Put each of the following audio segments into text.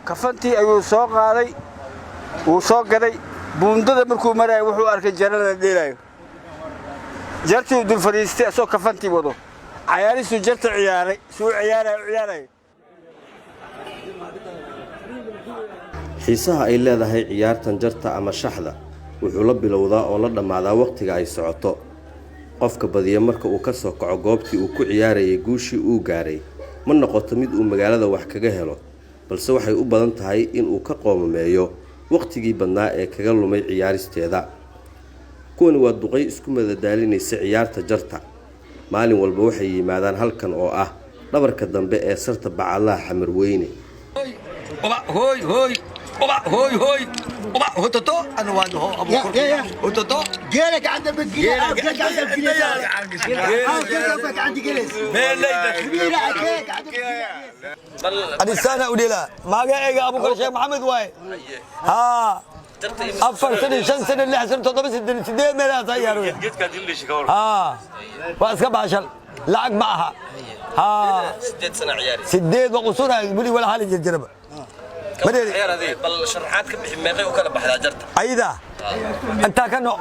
Kafantii ayuu soo qaaday, wuu soo gaday. Buundada markuu maraayo, wuxuu arkay jarana dheelaayo. Jartii uu dul fadhiistay asagoo kafantii wado. Cayaaristuu jarta ciyaaray, suu ciyaarayo u ciyaarayo. Xiisaha ay leedahay ciyaartan jarta ama shaxda wuxuu la bilowdaa oo la dhammaadaa wakhtiga ay socoto. Qofka badiya marka uu ka soo kaco goobtii uu ku ciyaarayay, guushii uu gaaray ma noqoto mid uu magaalada wax kaga helo, balse waxay u badan tahay in uu ka qoomameeyo wakhtigii badnaa ee kaga lumay ciyaaristeeda. Kuwani waa duqay isku madadaalinaysa ciyaarta jarta. Maalin walba waxay yimaadaan halkan oo ah dhabarka dambe ee sarta Bacadlaha Xamarweyne. Hoy hoy oba hoy hoy oba hototo ana waa ho abu hototo. Geela gacanta ma geliya, geela gacanta ma geliya, geela gacanta gelaysa. Adisaana u dhela. Magacayga Abukar Sheekh Maxamed waaye. Haa, 4 sano, 5 sano, 6 sano, 7 sano, 8 meelahaas ciyaarooya. Haa, waa iska baashal, lacag ma aha. Haa, 8 waa qusunay weli wala hali jirjiraba. Bal sharaxaad ka bixi, meeqay u kala baxdaa jarta? Ayda intaa ka nooc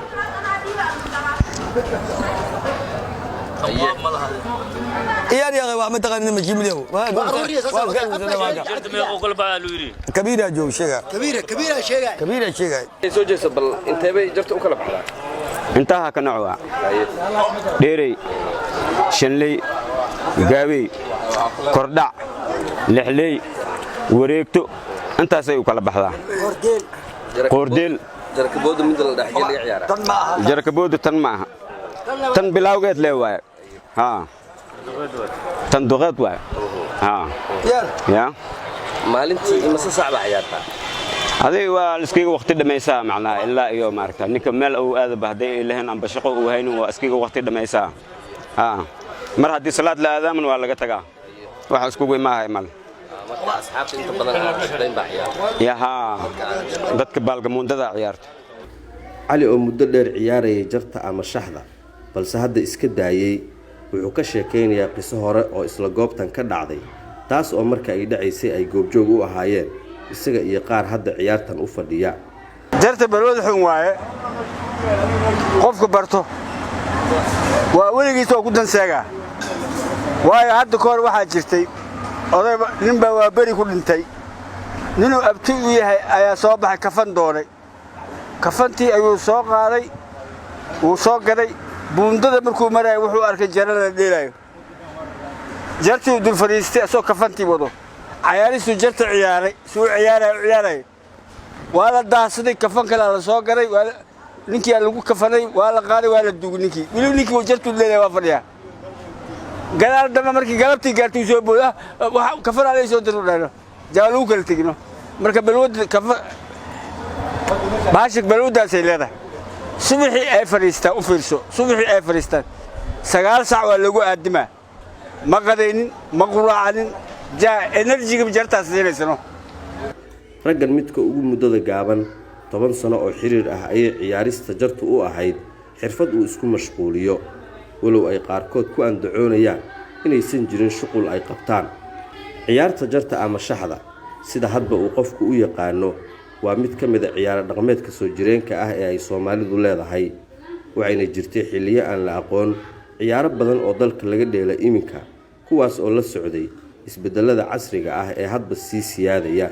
iyaar yaaqay waa mataqaanina mashiimiliyow. Kabiira joog sheega. Kabiira, kabiira sheegay. Kabiira sheegay. Soo jeeso, bal inteebay jarta u kala baxdaa? Intaha ka nooc waa dheerey, shanley, gaabey, kordhac, lixley, wareegto, intaasay u kala baxdaa. Qoordeel. Jarakabooda midda la dhexgel laga ciyaaraa? Tan ma aha. Jarakaboodu tan ma aha, tan bilawgeed lee waaye. Haa, tan duqeed waaye. Haa. Yaar. Ya. Maalintii imase saac baa ciyaartaa? Adiga waa iskaga waqti dhammaysaa, macnaha ilaa iyo maaragta ninka meel uu aadaba hadday ay lahayn amba shaqo uu haynin, waa iskaga waqti dhammaysaa. Haa, mar haddii salaad la aadaaman waa laga tagaa, waxa iskugu imaahay male. Marka asxaabta inta badan aan shaqayn baa ciyaarta? Yahaa, dadka baalgamuundada ciyaarta. Cali oo muddo dheer ciyaarayay jarta ama shaxda balse hadda iska daayey, wuxuu ka sheekaynayaa qiso hore oo isla goobtan ka dhacday, taas oo marka ay dhacaysay ay goobjoog u ahaayeen isaga iyo qaar hadda ciyaartan u fadhiya. Jarta balwad xun waaye. Qofka barto waa weligiis waa ku danseegaa, waayo hadda ka hor waxaa jirtay oday ninbaa waa beri ku dhintay. Ninuu abti u yahay ayaa soo baxay, kafan doonay. Kafantii ayuu soo qaaday, wuu soo gaday. Buundada markuu maraayo, wuxuu arkay jarana dheelaayo. Jartii uu dul fadhiistay asagoo kafantii wado. Cayaaristuu jarta ciyaaray, suu ciyaarayo u ciyaarayo, waa la daahsaday. Kafan kalea la soo garay, waa ninkiyaa lagu kafanay, waa la qaaday, waa la duugay ninkii. Weliba ninkii jartuu dheelaya waa fadhiyaa. Gadaal dambe markii galabtii gaartay uu soo booda, waxa kafanaa lay soo diru dhahno jaa lagu kala tegino. Marka balwada kafa baashig balwadaasay leedahay. Subaxii ay fadhiistaan, u fiirso, subaxii ay fadhiistaan 9 sac waa lagu aadimaa. Ma qadaynin, ma quraacanin, jaa enerjiga jartaas siinaysano. Raggan midka ugu muddada gaaban, 10 sano oo xiriir ah ayay ciyaarista jartu u ahayd xirfad uu isku mashquuliyo, walow ay qaarkood ku andacoonayaan inaysan jirin shuqul ay qabtaan. Ciyaarta jarta ama shaxda, sida hadba uu qofku u yaqaano, waa mid ka mid a ciyaaro dhaqameedka soo jireenka ah ee ay Soomaalidu leedahay, waxayna jirtay xilliyo aan la aqoon ciyaaro badan oo dalka laga dheela iminka, kuwaas oo la socday isbedelada casriga ah ee hadba sii siyaadaya.